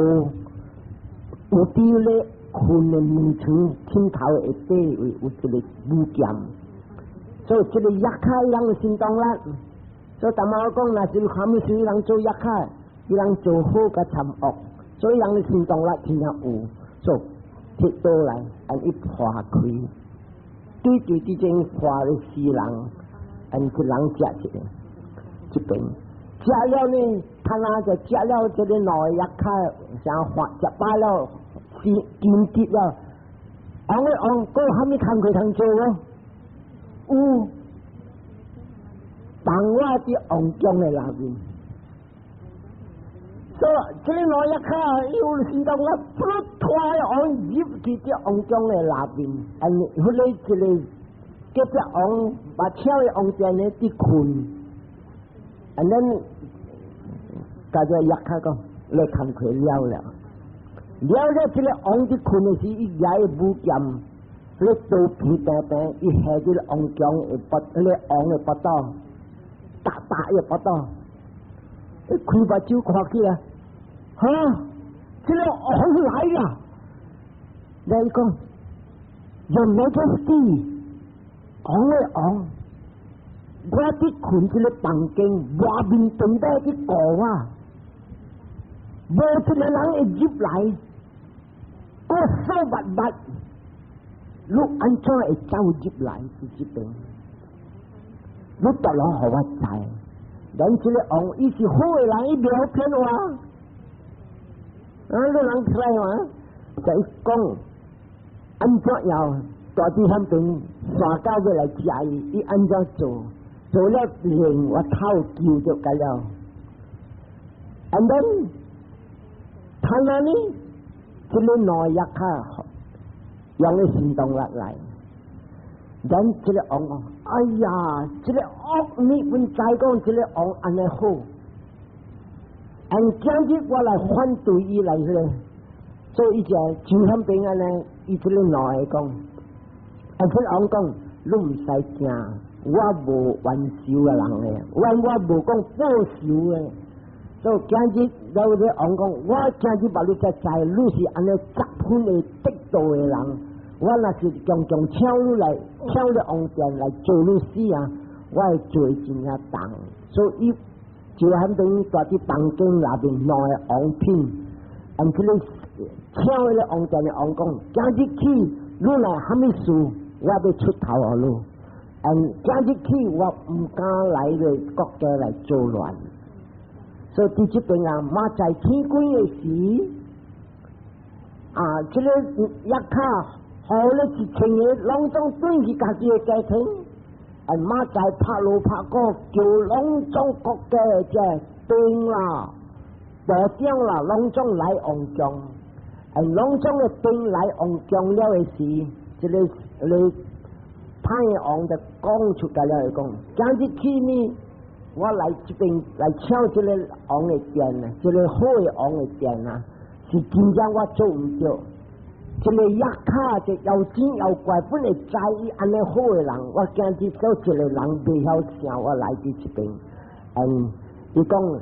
有佇咧睏的門窗枕頭下底有一个寶劍，所以這个藥卡人心動力，所以淡仔我講，若是啥物事人做藥卡。伊人做好佮參惡，所以人的行動力真正有，所以提刀來，按伊破開，對對佇種破咧死人，按一人食一个，這邊食了呢，他那就食了這个兩個藥卡，像飯食飽了，是金得了，王的王，閣有啥物工課通做無？有，放我佇王宮的內面。所以這个兩藥卡有行動力，噗拖王入去這王宮的內面，按彼个一个隔壁王把搶的王殿呢佇睏，and then 共這藥卡講，你工課了了，了了這个王佇睏的時，伊舉个寶劍，彼個刀片平平，伊下佇王宮的腹，彼个王的腹肚，打打伊腹肚，伊開目睭看起來。哈！這個王來了，來講，Your Majesty，王的王，我佇睏這個房間，外面轉來去顧我，無一個人會入來，我鎖密密，你按怎會走入來？佇這邊，你逐攏予我知，咱這個王伊是好的人，伊袂曉騙我。啊！你人出來嘛？就伊講按怎樣，蹛佇彼邊山狗欲來食伊，伊按怎做？做了連我頭救就該了。And then，他那呢？這个兩藥卡用个行動力來，咱這个王講，哎呀，這个惡你阮知講這个王按呢好。按今日我來反對伊來咧，所以伊就就彼邊按呢，伊這个兩个講，啊，這個王講，你毋使驚，我無冤仇的人咧，我無講報仇的，所以今日有個王講，我今日把你才知，你是按呢十分會得道的人，我若是強強請你來，請你王殿來做你死啊，我會做真正重，所以。就彼邊蹛佇房間內面兩個王品，按這个請彼个王殿的王講，今日起你若啥物事，我欲出頭予你。按今日起我毋敢來个國家來作亂。所以佇這邊啊，嘛在天光的時，啊，這个藥卡予咧一千个，攏總轉去家己的家庭。啊，嘛在拍鑼拍鼓，叫攏總國家的這兵啦、部長啦，攏總來王宮。啊，攏總的兵來王宮了的時，這个你歹王就講出來了，講今日起呢，我來這邊來搶這个王的殿啊，這个好的王的殿啊，是真正我做毋著。這个藥卡這妖精妖怪本會知伊按呢好的人，我今日做一个人袂曉聽我來佇這邊。嗯，伊講，予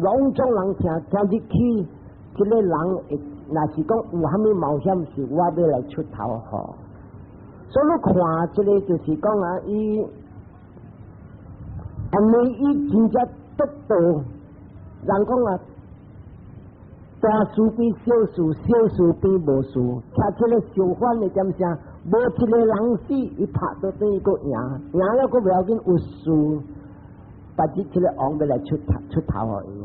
攏總人聽，今日起，這个人會，若是講有啥物冒險，是我欲來出頭予。所以你看，這个就是講啊，伊因為伊真正得道，人講啊，大事變小事，小事變無事，聽這個相反的點聲，無一個人死，伊拍倒轉伊閣贏，贏了閣袂要緊有事，別日這個王欲來出頭出頭予伊。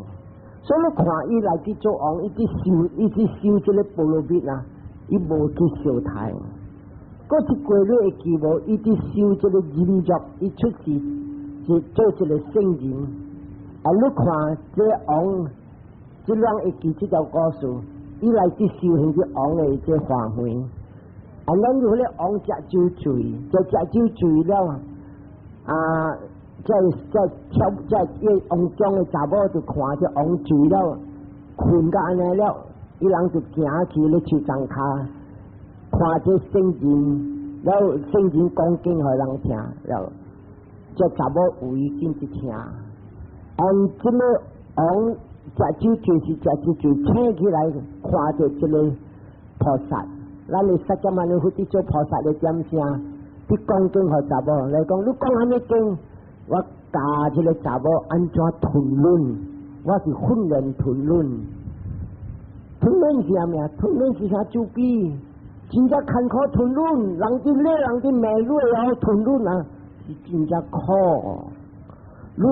所以你看伊來去做王，伊去修，伊去修這個波羅蜜啊，伊無去相刣。閣一過你會記無？伊去修這個忍辱，伊出世是做一個聖人。啊，你看這個王，這兩會記這條故事，伊來去修行這王的這花園。啊，咱有彼個王食酒醉，就食酒醉了，啊，這這跳這伊王宮的查某就看這王醉了，睏甲按呢了，伊人就行去咧樹叢跤，看這聖人，了聖人講經予人聽，了這查某有意緊去聽。按這個王食酒醉是食酒醉，醒起來看著這個菩薩，咱的釋迦牟尼佛佇做菩薩的點聲，佇講經予查某來講，你講啥物經？我教這個查某按怎吞忍，我是訓練吞忍。吞忍是啥物啊？吞忍是啥慈悲？真正艱苦吞忍，人佇咧人佇罵你會曉吞忍啊，是真正苦。你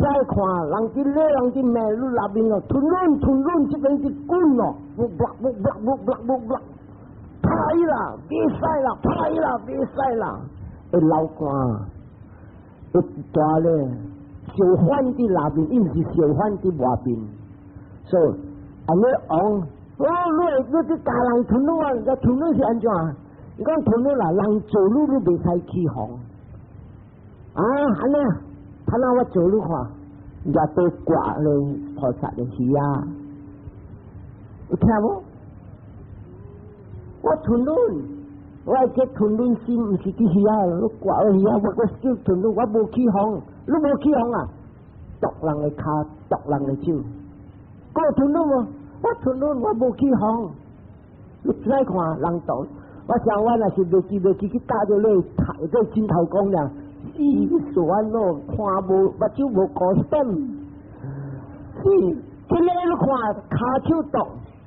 再看人佇咧人佇罵你內面哦，吞忍吞忍，這邊是滾哦，不不不不不不不，歹啦，袂使啦，歹啦，袂使啦，會流汗。會大咧，相反佇內面，伊毋是相反佇外面，所以按呢王，哦，你你去教人吞忍啊？這吞忍是按怎？伊講吞忍啦，人做你你袂使起哄。啊，按呢，他那我做你看，也都割咧菩薩的耳仔，有聽無？我吞忍。我這吞忍心毋是佇耳仔，你割我耳仔，我我小吞忍，我無起哄，你無起哄啊？剁人的跤，剁人的手，閣吞忍無？我吞忍，我無起哄。你再看人剁，我想我若是袂記袂記去打著你頭，這枕頭講了，死傻安怎看無目睭無顧閃，是，這個你看跤手剁，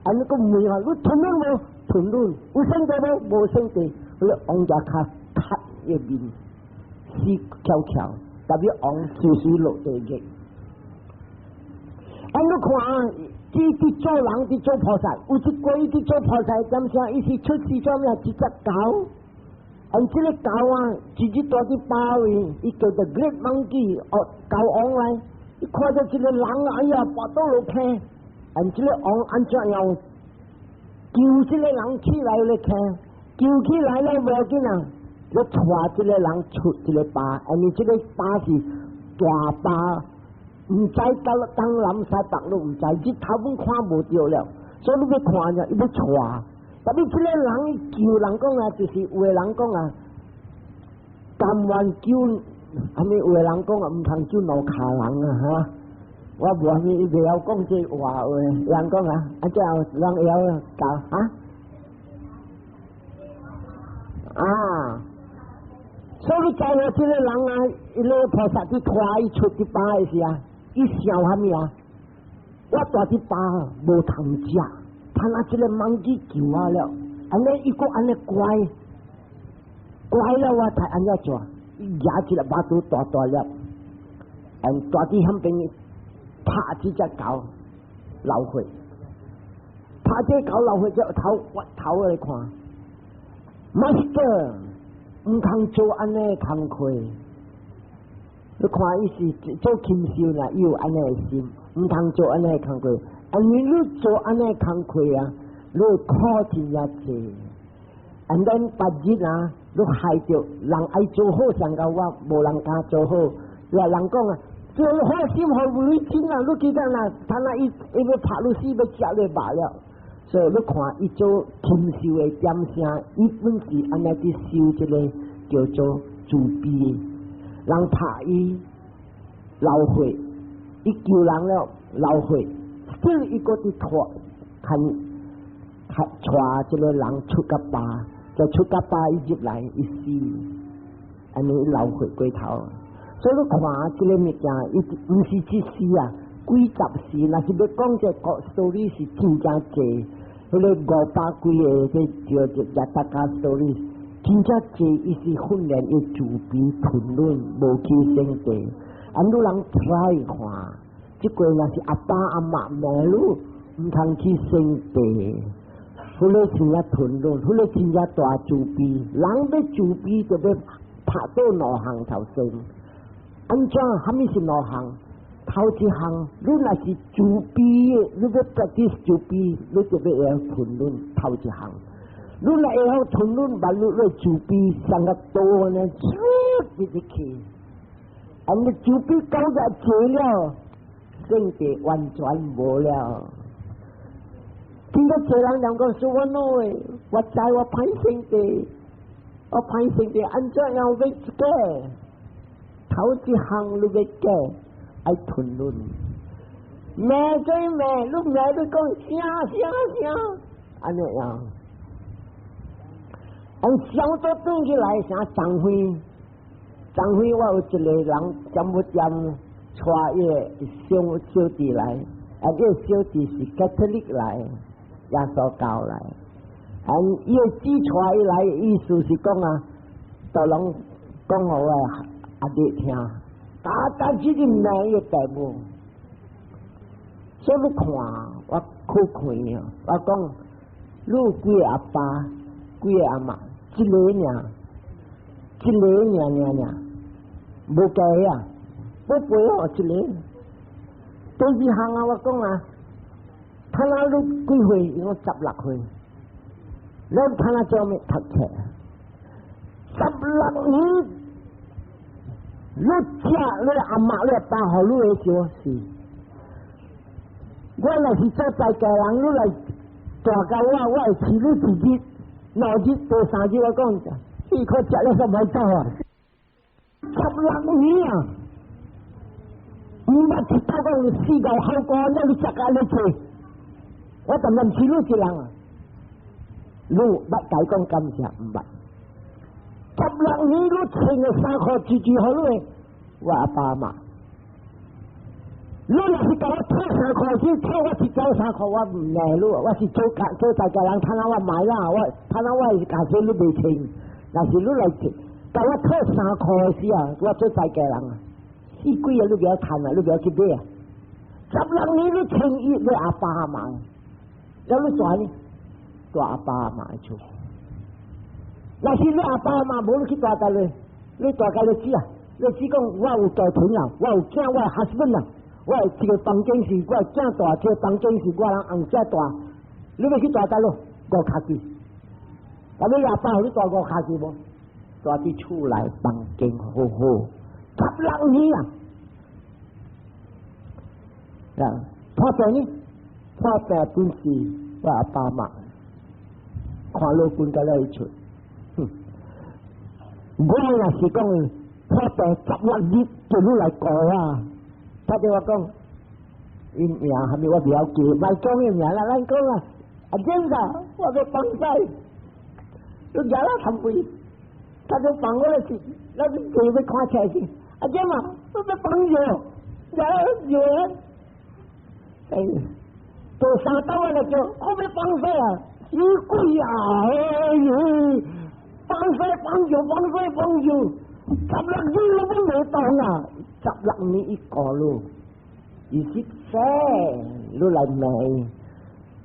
按呢閣問啊，你吞忍無？吞忍有聖地無？無聖地，你王家跤踢伊面，死翹翹，特別王隨隨落地獄。按你看，這佇做人，佇做菩薩，有一過伊佇做菩薩，點聲？伊是出世做咩？一隻狗，按這個狗啊，一日蹛佇飽位，伊叫做 Great Monkey，哦，狗王來，伊看著這個人啊，哎呀，跋倒落坑，按這個王按怎樣？救這個人起來咧看，救起來了無要緊啊！你帶這個人出這個壩，因為這個壩是大壩，毋知東東南西北攏毋知，日頭本看無著了，所以你欲看者，伊欲帶。特別這個人救人講啊，就是有的人講啊，甘願救，啥物有的人講啊，毋通救兩跤人啊，哈！我無啥物，伊袂曉講這話話，人講啊，啊這樣人會曉教啊？啊！所以你知影這個人啊，伊個菩薩去拖伊出佇壩的時啊，伊想啥物啊？我蹛佇壩無通食，他若這個 monkey 救我了，按呢伊閣按呢乖，乖了我才按怎做？伊舉一個肉肚大大粒，按蹛佇彼邊拍這隻狗流血，拍這狗流血之後頭屈頭來看，Master 毋通做按呢工課。你看伊是做禽獸啦，伊有按呢的心，毋通做按呢工課。啊，你你做按呢工課啊，你會苦真正濟。And then 別日啊，你害著人愛做好，上到我無人敢做好。有人講啊，做好心予雷震啊，你記得啦？他那伊伊欲拍你死，欲食你肉了。所以你看伊做禽獸的點聲，伊本是按呢佇修這個叫做慈悲。人拍伊流血，伊救人了流血，所以伊閣佇拖，牽牽帶這個人出個壩，就出個壩伊入來伊死，按呢流血過頭。所以你看這个物件，伊毋是一時啊，幾十時，若是欲講這個 story 是真正濟，彼个五百幾个這叫做 Jataka story，真正濟，伊是訓練伊慈悲吞忍，無起性地。啊，你人 try 看，這個若是阿爸阿媽罵你，毋通起性地。彼个真正吞忍，彼个真正大慈悲。人欲慈悲就欲拍倒兩項頭先。按怎？啥物是兩項？頭一項，你若是慈悲的，你欲 practice 慈悲，你就欲會曉吞忍。頭一項，你若會曉吞忍，萬你你慈悲像個刀呢，唰入去。啊，你慈悲到遮濟了，性地完全無了。聽到濟人講說我喏的，我知我歹性地，我歹性地按怎樣欲改？頭一項你欲改，愛吞忍。罵做罵，你罵你講聲聲聲，按呢樣。按想到轉起來，啥張輝？張輝我有一個人，占不占帶伊个小小弟來，啊，這個小弟是 Catholic 來，耶穌教來。啊，伊个姊帶伊來，意思是講啊，都攏講予我阿弟聽，逐逐這個罵伊个父母。所以你看，我苦看啊，我講，你有幾个阿爸，幾个阿媽，一个爾，一个爾爾爾，無計啊，無陪哦，一個。第二項啊，我講啊，他那你幾歲？伊講十六歲。你他那做咩讀冊？十六年，你食你阿媽你阿爸予你的時是。我若是做在家人，你來大教我，我會飼你一日、兩日、第三日我講，你可食了煞袂走啊！十六年啊，毋捌一擺講四個好歌，那你食甲你做，我當然飼你一人啊！你捌共伊講感謝毋捌？十六年你穿个衫褲，一句予你，我阿爸阿媽。你若是共我討衫褲，去討我一條衫褲，我毋罵你。我是做家做在家人，趁我買啦，我趁我是家說你袂穿。若是你來共我討衫褲的時啊，我做在家人啊，四幾個你袂曉趁啊，你袂曉去買啊。十六年你穿伊，你阿爸阿媽，了你蹛呢？蹛阿爸阿媽的厝。若是你阿爸阿媽無你去蹛佗咧，你蹛佗咧死啊？你只講我有家庭啊，我有囝，我有 husband 啊。我一個房間是我囝蹛，一個房間是我人翁婿蹛。你欲去蹛佗囉？五跤去。啊，你阿爸予你蹛五跤去無？蹛佇厝內房間好好，十六年啊！啊，破病呢？破病本是我阿爸媽，看老君甲了伊出。哼，我若是講破病十六日就你來顧啊！他對我講，伊名啥物我袂曉記，莫講伊名啦，咱講啊，阿堅啊，我欲放屎，你舉來參杯，他就放我來去，那是就欲看起來去，阿堅嘛，我欲放尿，舉來尿啊，哎，到三道我來叫，我欲放屎啊，死鬼啊，哎呦，放屎放尿放屎放尿，十六日攏袂當啊！十六年一個咯，伊是說你來罵，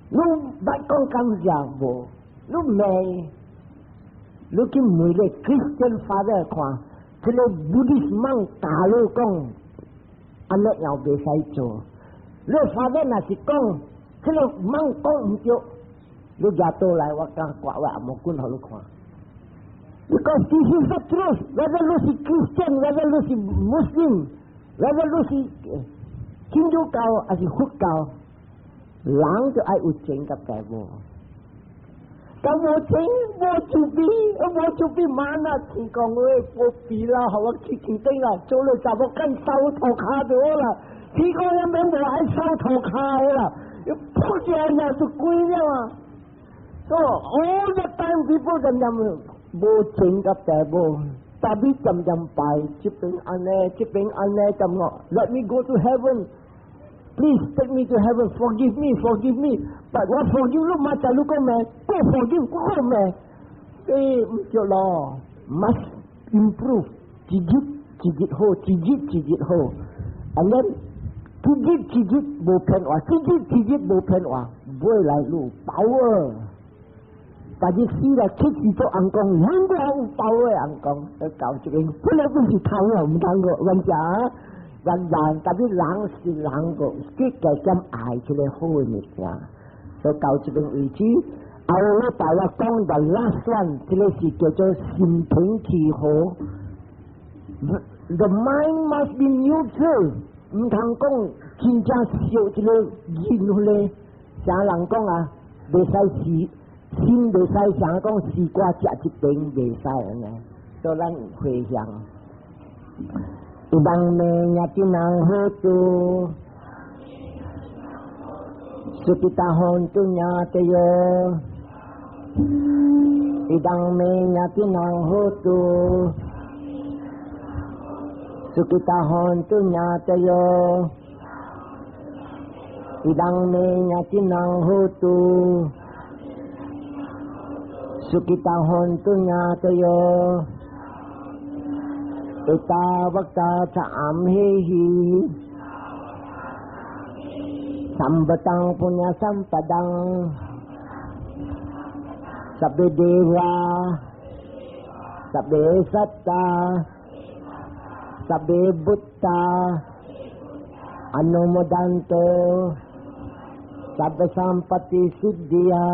你捌講感謝無？你罵，你去問個 Christian father 看，這个 Buddhist monk 教你講，按呢樣袂使做。你 father 若是講，這个 monk 講毋對，你舉刀來，我敢割我紅毛棍予你看。Because this is the truth. Whether 你是 Christian, whether 你是 Muslim, whether 你是天主教還是佛教，人就愛有情佮父母。咁無情無慈悲，無慈悲，嘛啊天公話保庇啦，予我去天頂啦，做了查某囝掃塗跤就好啦。天公也免無愛掃塗跤的啦，又撲起來就歸了啊。So all the time people 就念無情佮父母，特別漸漸拜，這邊按呢，這邊按呢，咁我，Let me go to heaven。Please take me to heaven. Forgive me, forgive me. But 我 forgive 你嘛，就你講咩？過 forgive 過咩？欸，毋對咯，must improve，一日一日好，一日一日好。And then 一日一日無騙話，一日一日無騙話，未來有 power。但是死了，出去做尪公，兩個有 power 的尪公，到這邊本來不是貪啊，毋通過，冤家。人人特別人是人個，結個點愛這個好的物件，所以到這邊為止。後我大約講到 last one，這個是叫做心平氣和。The mind must be neutral，毋通講真正燒這個人咧。啥人講啊？袂使是心袂使想講西瓜食一邊袂使按呢，所以咱回向。อิทัง เม ญาตีนัง โหตุ สุขิตา โหนตุ ญาตโย อิทัง เม ญาตีนัง โหตุ สุขิตา โหนตุ ญาตโย อิทัง เม ญาตีนัง โหตุ สุขิตา โหนตุ ญาตโย เอตาวตา จะ อัมเหหิ สัมปตัง ปุญญสัมปดัง สัพเพเดวา สัพเพสัตตา สัพเพพุทธา อนุโมทันตุ สัพพสัมปัตติสิทธิยา